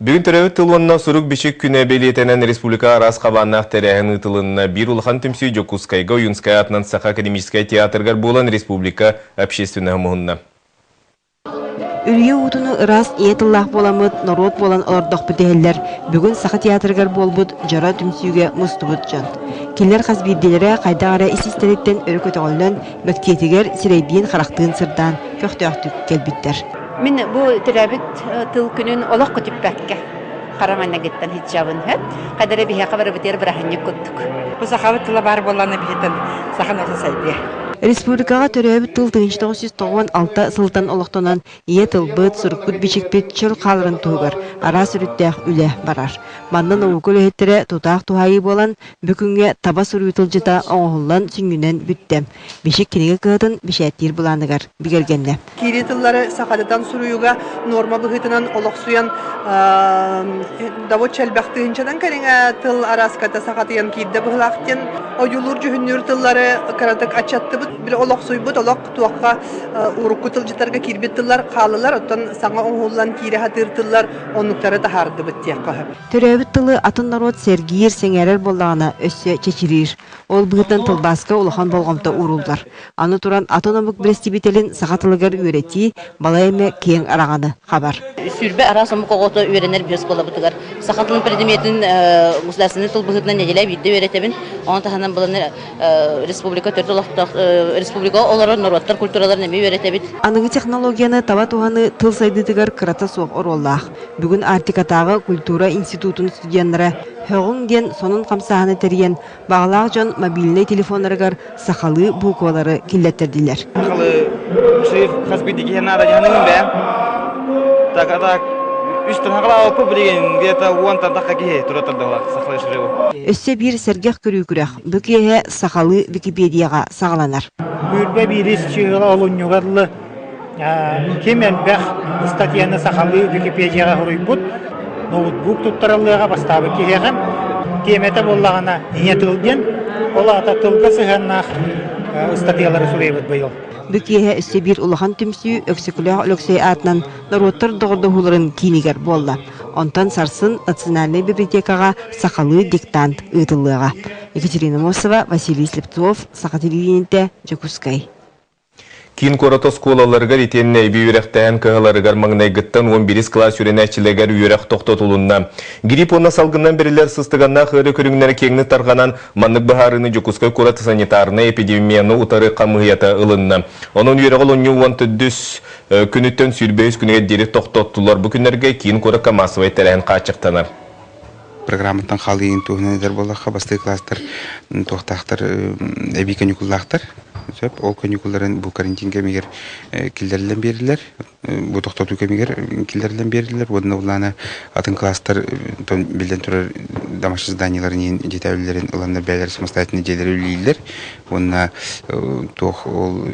Бүгүн төрөөбүт тыл уонна сурук-бичик күнэ бэлиэтэнэн республика араас хабааннаах тэрээһин ыытылынна. Биир улахан түмсүү Дьокуускайга Ойуунскай аатынан Саха академическай театрыгар буолан республика общественноһа муһунна. Үрүйэ уутуну ыраас ийэ тыллаах буоламмыт, норуот буолан олордохпут дэһэллэр бүгүн Саха театрыгар буолбут дьоро түмсүүгэ мустубут дьон. Кинилэр хас биирдиилэрэ хайдах эрэ ис-истэриттэн өрө көтөҕүллэн, мэктиэтигэр сирэйдиин-харахтыын сырдаан, көхтөөхтүк кэлбиттэр. Мин бу төрөөбүт тыл күнүн олох көтүппэккэ хара маннагыттан сылдьабын сөп. Хайда эрэ биһиэхэ барыбытыгар бырааһынньык курдук. Бу сахабыт тыла баар буоллаҕына биһиттэн саха норуота сайдыа. Республикаҕа төрөөбүт тыл 1996 сылтан олохтонон ийэ тылбыт, сурукпут-бичикпит чөл хааларын туһугар араас өрүттээх үлэ барар. Манна наука үлэһиттэрэ тутаах туһаайыы буолан, бүгүҥҥэ таба суруйуу тылдьыта оҥоһуллан сүнньүнэн бүттэ. Бичик кинигэ кыһатын бэчээттиир былааныгар бигэргэннэ. Киирии тыллары сахатытан суруйууга нуорма быһыытынан олохсуйан добоччу элбэх тыһыынчанан кэриҥэ тыл арааската сахатыйан киирдэ быһыылаах диэн ойуулуур дьүһүннүүр тыллары кыратык аччаттыбыт. Били олохсуйбут олох туохха урукку тылдьыттарга киирбит тыллар хааллылар, оттон саҥа оҥоһуллан киирэ сатыыр тыллар оннуктары таһаардыбыт диэххэ сөп. Төрөөбүт тылы атын норуот сэргиир, сэҥээрэр буоллаҕына өссө чэчириир. Ол быһыытынан тылбааска улахан болҕомто ууруллар. Аны туран, атын омук бэрэстэбиитэлин саха тылыгар үөрэтии балай эмэ киэҥ араҥаны хабар. 20 араас омук оҕото үөрэнэр биэс оскуолабытыгар саха тылын предметин государственнай тыл быһыытынан нэдиэлэ биирдэ үөрэтэбин. Ону таһынан булан республика төрүт олохтоох республика олорор норуоттар культураларын эмиэ үөрэтэбит. Аныгы технологияны таба туһаныы тыл сайдыытыгар кырата суох оруоллаах. Бүгүн Арктикатааҕы культура институтун студеннара ҺӨҔҮҤ диэн сонун хамсааһыны тэрийэн, баҕалаах дьон мобильнай телефоннарыгар сахалыы буквалары киллэттэрдилэр. Сахалыы шрифт хас биирдии киһи наада дьаһаныгын бэйэм. Так, а так үс тыһаҕалаабыппыт билигин где-то уонтан тахха киһи тура турдалар сахалыы шрифы. Өссө биир сэргэх көрүү күрэх бу киэһэ сахалыы Википедияҕа саҕаланар. Сүүрбэ биирис чыыла олунньуга дылы Ким элбэх ыстатыйаны сахалыы Википедияҕа суруйбут, ноутбук туттарыллыаҕа бастаабыт киһиэхэ тиэмэтэ буоллаҕына ийэ тыл диэн, ол аата тылга сыһыаннаах ыстатыйалары суруйабыт быйыл. Бу киэһэ өссө биир улахан түмсүү Өксөкүлээх Өлөксөй аатынан норуоттар доҕордоһууларын киинигэр буолла. Онтон сарсын Национальнай библиотекаҕа сахалыы диктант ыытыллыаҕа. Екатерина Мосова, Василий Слепцов, Саха телевидениетэ, Дьокуускай. Киин куорат оскуолаларыгар итиэннэ эбии үөрэхтээһин кыһаларыгар маҥнайгыттан 11 кылаас үөрэнээччилэригэр үөрэх тохтотулунна. Грипп уонна салгынынан бэриллэр сыстыганнаах ыарыы көрүҥнэрэ киэҥник тарҕанан, маннык быһаарыыны Дьокуускай куорат санитарнай эпидемияны утары хамыыһыйата ылынна. Онон үөрэҕи олунньу 14 күнүттэн 23 күнүгэр диэри тохтоттулар. Бу күннэргэ киин куоракка маассабай тэрээһин хааччахтанар. Программаттан хаалыйын туһунан этэр буоллахха, бастакы класстар туохтаахтар эбии каникуллаахтар. Сөп, ол каникулларын бу карантин кэмигэр киллэриллэн биэрдилэр. Бу тохтотуу кэмигэр киллэриллэн биэрдилэр. Уонна улаана атын класстар биллэн турар домашние заданиеларын иһин дьиэтээбиллэрин ыланнар бэйэлэрэ самостоятельно дьиэлэри үлэлииллэр. Уонна туох ол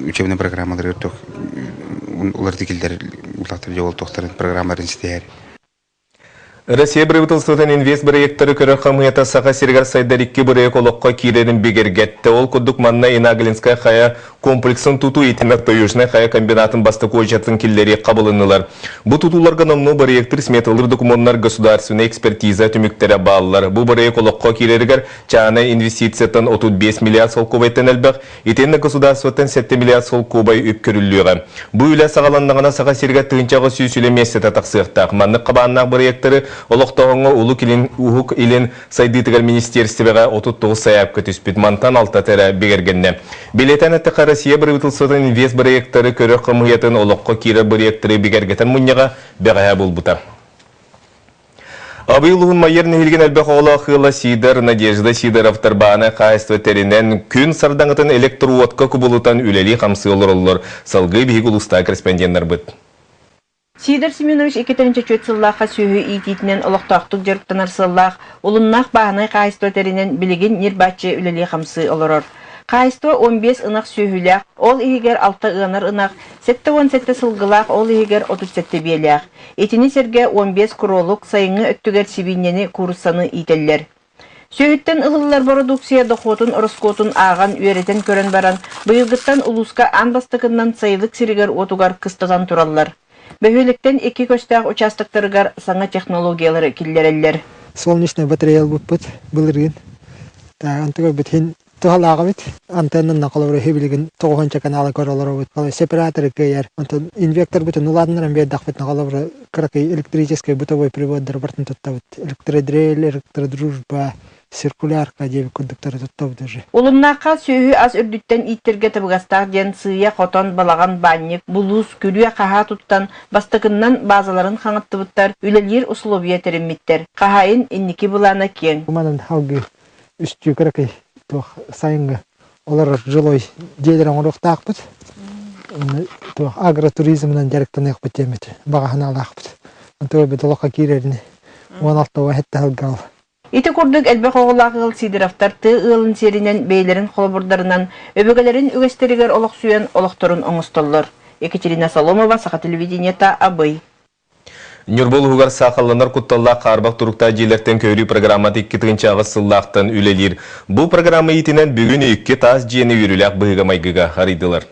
учебный программаларыгар туох уларытыы киллэрэр улаатар дьэ ол туохтарын программаларын ситиһэр. Россия правительствотын инвест-бырайыактары көрөр хамыыһыйата Саха сиригэр сайдар икки бырайыак олоххо киирэрин бигэргэттэ. Ол курдук манна Инаглинскай хайа комплексын тутуу итиннэ Южнай хайа комбинатын бастакы уочаратын киллэрии хабылыннылар. Бу тутууларга номнуо бырайыактыр сметалыыр докумуоннар государственнай экспертиза түмүктэрэ бааллар. Бу бырайыак олоххо киирэригэр чаанай инвестицияттан 35 миллиард солкуобайтан элбэх, Итиэннэ государствоттан 7 миллиард солкуобай үп көрүллүөҕэ. Бу үлэ саҕаланнаҕына Саха сиригэр 1800 үлэ миэстэтэ тахсыахтаах. Маннык хабааннаах бырайыактары олохтооһуҥҥа Улук Илин Уһук Илин сайдыытыгар министиэристибэҕэ 39 сайаапка түспүт. Мантан алтата эрэ бигэргэннэ. Бэлиэтээн эттэххэ, Россия бырабыыталыстыбатын инвест-бырайыактары көрөр хамыыһыйатын олоххо киирэр бырайыактары бигэргэтэн мунньаҕа бэҕэһээ буолбута. Абый улууһун Майыар нэһилигин элбэх оҕолоох ыала Сидор, Надежда Сидоровтар баанай хаһаайыстыба тэринэн, күн сардаҥатын электроуотка кубулутан үлэлии-хамсыы олороллор. Салгыы биһиги улуустааҕы корреспонденнарбыт. Сидор Семенович 2004 сыллаахха сүөһү иитиитинэн олохтоохтук дьарыктанар сыаллаах Улуннаах бааһынай хаһаайыстыба тэринэн билигин ньир-бааччы үлэлии-хамсыы олорор. Хаһаайыстыба 15 ынах сүөһүлээх, ол иһигэр алта ыанар ынах, 77 сылгылаах, ол иһигэр 37 биэлээх. Итини сэргэ 15 куруолук, сайыҥҥы өттүгэр сибиинньэни, кууруссаны иитэллэр. Сүөһүттэн ылыллар бородууксуйа дохуотун ороскуотун ааҕан, үөрэтэн көрөн баран, быйылгыттан улууска аан бастакыннан сайылык сиригэр-уотугар кыстатан тураллар. Бөһүөлэктэн икки көстөөх участоктарыгар саҥа технологиялары киллэрэллэр. Солнечный батарея ылбыппыт былырыын. Онтугар бит туһалаах эбит. Антеннанан холобура билигин тоҕуһунча каналы көрө олоробут. Сепараторы кыайар. Онтон инвекторбытын улаатыннаран биэрдэхпитинэ холобура кыракый электрическэй бытовой прибордары барытын туттабыт. Электродрель, электродружба, циркулярка диэбит курдуктары туттабыт уже. Улуннаахха сүөһү ас үрдүттэн ииттэргэ табыгастаах диэн сыыйа хотон, балаҕан, баанньык, булуус, күрүө-хаһаа туттан, бастакыннан баазаларын хаҥаттыбыттар, үлэлиир усулуобуйа тэриммиттэр. Хаһаайын инники былаана киэҥ. Манан алгыы үстүү кыракый туох сайыҥҥы олорор жилой дьиэлэр оҥоруохтаахпыт. Туох агротуризмынан дьарыктаныахпыт диэммит баҕа санаалаахпыт. Онтугар олоххо киирэрин 16 сэттэ сылга ол. Ити курдук элбэх оҕолоох ыал Сидоровтар тыа ыалын сиэринэн бэйэлэрин холобурдарынан өбүгэлэрин үгэстэригэр олохсуйан олохторун оҥостоллор. Екатерина Соломова, Саха телевидениета, Абый. Ньурба улууһугар саахалланар кутталлаах хаарбах туруктаах дьиэлэртэн көһөрүү программата 2008 сыллаахтан үлэлиир. Бу программа иитинэн бүгүн икки таас дьиэни үөрүүлээх быһыыга-майгыга арыйдылар.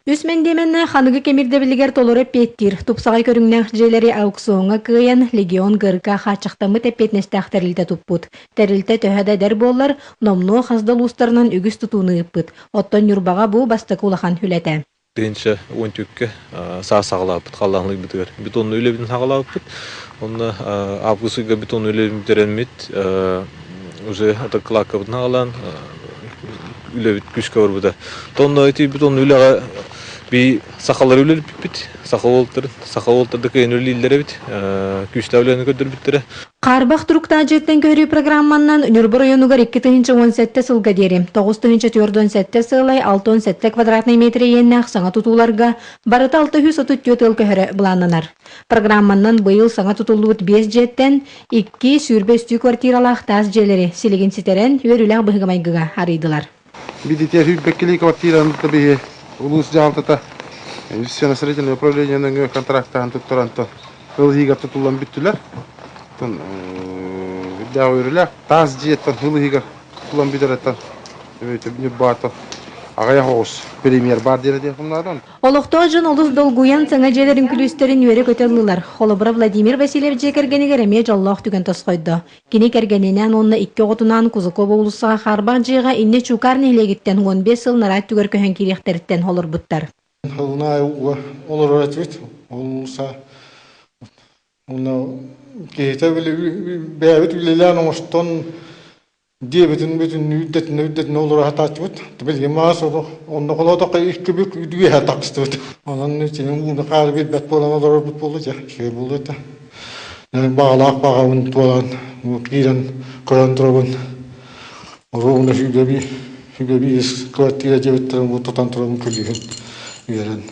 Үс мэндиэмэннээх аныгы кэм ирдэбилигэр толору эппиэттиир, тупсаҕай көрүҥнээх дьиэлэри аукциоҥҥа кыайан, Легион ГРК хааччахтаммыт эппиэтинэстээх тэрилтэ туппут. Тэрилтэ төһө да эдэр буоллар, номнуо хас да улуустарынан үгүс тутууну ыыппыт. Оттон Ньурбаҕа бу бастакы улахан үлэтэ. Тыһыынча уон түөккэ саас саҕалаабыт халлаан ыйбытыгар бетоннай үлэбитин саҕалаабыппыт. Онно август ыйга бетоннай үлэбин бүтэрэммит уже кылааккабытын аҕалан үлэбит күүскэ барбыта. Тонно ити бетоннай үлэҕэ би сахалары үлэлиппит, саха уолтарын, саха уолтар да кыайан үлэлииллэр эбит, күүстээх үлэни көрдөрбүттэрэ. Хаарбах туруктаах дьиэттэн көһөрүү программаннан Ньурба оройуонугар 2017 сылга диэри 9447 сыалай 67 квадратнай метр иэннээх саҥа тутууларга барыта 634 ыал көһөрө былааннанар. Программаннан быйыл саҥа тутуллубут биэс дьиэттэн икки сүүрбэ үстүү квартиралаах таас дьиэлэри силигин ситэрэн үөрүүлээх быһыыга-майгыга арыйдылар. Бидитиэр сүүрбэккилии квартираны биһи улуус дьаһалтата инвестиционно-строительное управление нөҥүө контрактаһан туттаран ыл иһигэр тутуллан бүттүлэр. Оттон үрдээх үөрүүлээх таас дьиэттэн ыл иһигэр тутуллан бүтэреттэн Ньурбаата аҕыйах оҕус премьер баар диэн этиэхпин наада. Олохтоох дьон олус долгуйан саҥа дьиэлэрин күлүүстэрин үөрэ-көтө ыллылар. Холобура, Владимир Васильев дьиэ кэргэнигэр эмиэ дьоллоох түгэн тосхойдо. Кини кэргэнинээн уонна икки оҕотунаан Кузакова уулуссаҕа хаарбах дьиэҕэ иннэ Чуукаар нэһилиэгиттэн 15 сыл нараа өттүгэр көһөн киириэхтэриттэн олорбуттар. Хылына олорор этибит. Ол Уонна киһитэ бэйэбит үлэлээн оҥостон диэбитин бүтүннүү үрдэтинэ үрдэтинэ олоро сатааччыбыт. Билигин маас онно холоотоххо икки бүк үөһэ тахсыбыт. Онон итини ууну хаары билбэт буолан олорорбут буолла дьэ үчүгэй буолуо этэ. Баҕалаах баҕабын туолан киирэн көрөн турабын. Ровно сүүрбэ сүүрбэ квартира диэбиттэрин бу тутан турабын күлүүһүн үөрэн.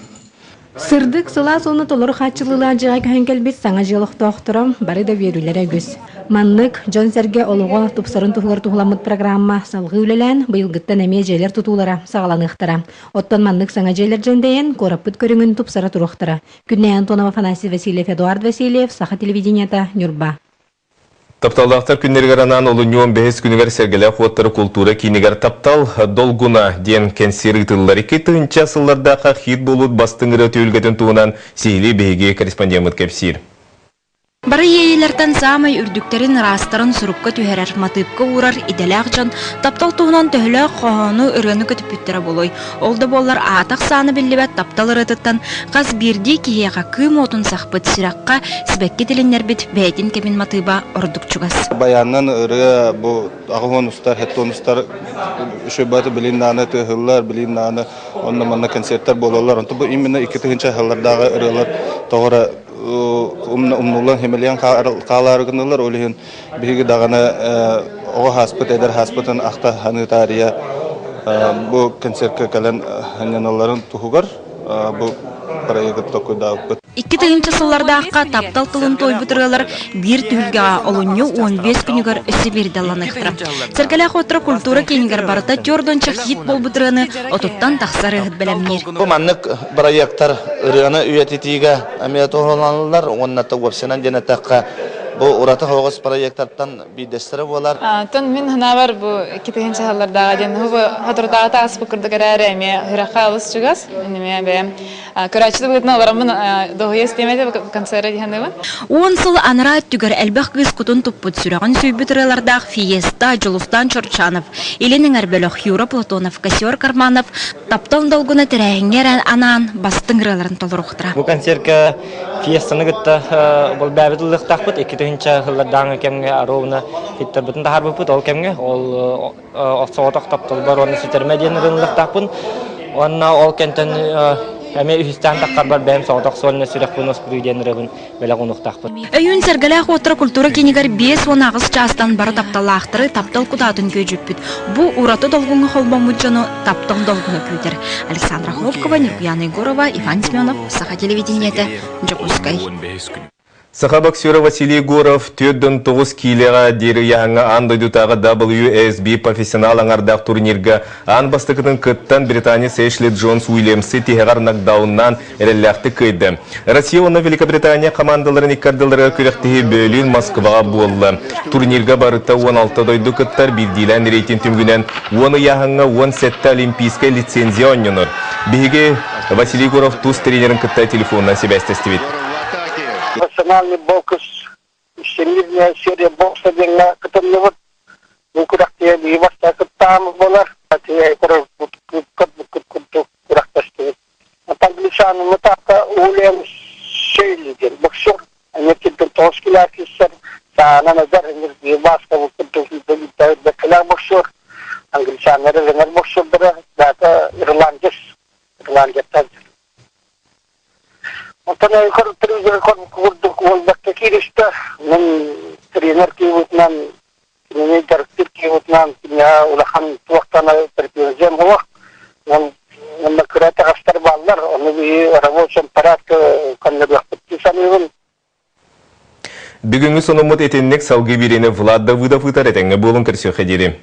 Сырдык, сылаас уонна толору хааччыллыылаах дьиэҕэ көһөн кэлбит саҥа дьиэ олохтоохторо бары да үөрүүлэрэ үгүс. Маннык дьон-сэргэ олоҕо тупсарын туһугар туһуламмыт программа салҕыы үлэлээн, быйылгыттан эмиэ дьиэлэр тутуулара саҕаланыахтара. Оттон маннык саҥа дьиэлэр дьэндэйэн, куораппыт көрүҥүн тупсара туруохтара. Күннэй Антонова, Афанасий Васильев, Эдуард Васильев, Саха телевидениета, Ньурба. Тапталлаахтар күннэригэр анаан олунньу он бэһис күнүгэр Сэргэлээх уоттары култуура киинигэр «Таптал долгуна» диэн кэнсиэр ыытыллар. 2000 сыллардаахха хит буолбут бастыҥ ырыа түһүлгэтин туһунан сиһилии биһиги корреспондеммыт кэпсиир. Бары иэйиилэртэн саамай үрдүктэрин, ыраастарын сурукка түһэрэр, матыыпка уурар идэлээх дьон таптал туһунан төһөлөөх хоһоону, ырыаны көтүппүттэрэ буолуой? Ол да буоллар аата-ахсаана биллибэт таптал ырыатыттан хас биирдии киһиэхэ кыым уотун сахпыт, сүрэххэ сибэкки тилиннэрбит бэйэтин кэмин матыыба ордук чугас. Баянынан ырыа бу аҕыс устар, хэттон устар үчүгэй билин дааны тыаһыллар, билин дааны онно манна концерттар буолаллар. Онто бу именно 2000 сыллардааҕы ырыалар тоҕо эрэ умнуллан химэлийэн хаалаары гыннылар. Ол иһин биһиги даҕаны оҕо хааспыт, эдэр хааспытын ахта саныы таарыйа бу концертка кэлэн анньаналларын туһугар бу проегы токуйдаабыппыт. 2000 сыллардаахха таптал тылын туойбут ырыалар биир түһүлгэҕэ олунньу 15 күнүгэр өссө биирдэ ылланыахтара. Сэргэлээх отро культура киинигэр барыта төрдонча хит буолбут ырыаны отуттан тахса ырыаһыт бэлэмниир. Бу маннык бырайыактар ырыаны үйэтитиигэ эмиэ туһуланаллар уонна уопсайынан диэн эттэххэ бу ураты хоҕус проектартан биирдэстэрэ буолар. Тон мин санаабар бу 2000 сыллардааҕы диэн бу соторутааҕыта ааспыт курдук эрээри эмиэ сүрэххэ олус чугас. Мин эмиэ бэйэм. Көрөөччү да быһыытынан олороммун дуоһуйа истиэм этэ концеры диһаныбын. Уон сыл анараа өттүгэр элбэх кыыс кутун туппут, сүрэҕин сүүйбүт ырыалардаах Фиеста, Дьулустаан Чорчанов, Илин эҥэр бөлөх Юра Платонов, Косер Карманов Таптал долгуна тэрээһиҥҥэ эрэ анаан бастыҥ ырыаларын толоруохтара. Бу концерка Фиестаны кытта бұл бэйэбит ыллыахтаахпыт. 2000 сыллардааҥы кэмҥэ ровно хиттарбытын таһаарбыппыт. Ол кэмҥэ ол соҕотох тапталбар уонна сүтэрмэ диэн ырыаллыахтаахпын. Уонна ол кэнтэн эмиэ үһүстээн таххарбар бэйэм соҕотох суонна сүрэхпин уоскутуу диэн ырыабын бэлэх уунуохтаахпыт. Өйүүн Сэргэлээх уоттара культура киинигэр 58 чаастан бары тапталлаахтары таптал кутаатын күөдьүппүт. Бу ураты долгуҥҥа холбоммут дьону таптал долгуна күүтэр. Александра Хлопкова, Ньургуяна Егорова, Иван Семенов, Саха телевидениетэ, Дьокуускай. Саха боксера Василий Егоров 4,9 киилэҕэ диэри ыйааһыҥҥа аан дойдутааҕы WSB профессионал аҥардаах турнирга аан бастакытын кыттан британец Эшли Джонс Уильямсы тиһэҕэр нокдауннаан эрэллээхтик кыайда. Россия уонна Великобритания хамаандаларын икки ардыларыгар күрэхтэһии бөөлүүн Москваҕа буолла. Турнирга барыта 16 дойду кыттар, биирдиилээн рейтинг түмүгүнэн 10 ыйааһыҥҥа 17 олимпийскай лицензия оонньонор. Биһиги Василий Егоров тус тренерин кытта телефонунан сибээстэстибит. Национальный бокс Всемирная серия бокса диэҥҥэ кытынныбыт. Бу күрэхтэһии биһи бастакы кыттааммыт буолар. Курдук күрэхтэстибит. Англичаныммыт аата Уильям Шейли диэн боксер. Эмиэ тоҕус килэ киирсэр. Саанан эдэр баскабыл курдук бэккэлээх боксер. Англичаннары ырынар боксердара. Даата ирландец. Ирландияттан. Онтон тренер курдук уолбакка кииристэ. Мин тренер киибутунан кинини дьарыктыыр киһибитинэн киниэхэ улахан туохтан претензиям суох. Онно кыра итэҕэстэр бааллар, ону биһи рабочем порядке көннөрүөхпүт дии саныыбын. Бүгүҥҥү сонуммут итинник салгыы биэриини Влад Давыдов ыытар этэҥҥэ буолун көрсүөххэ диэри.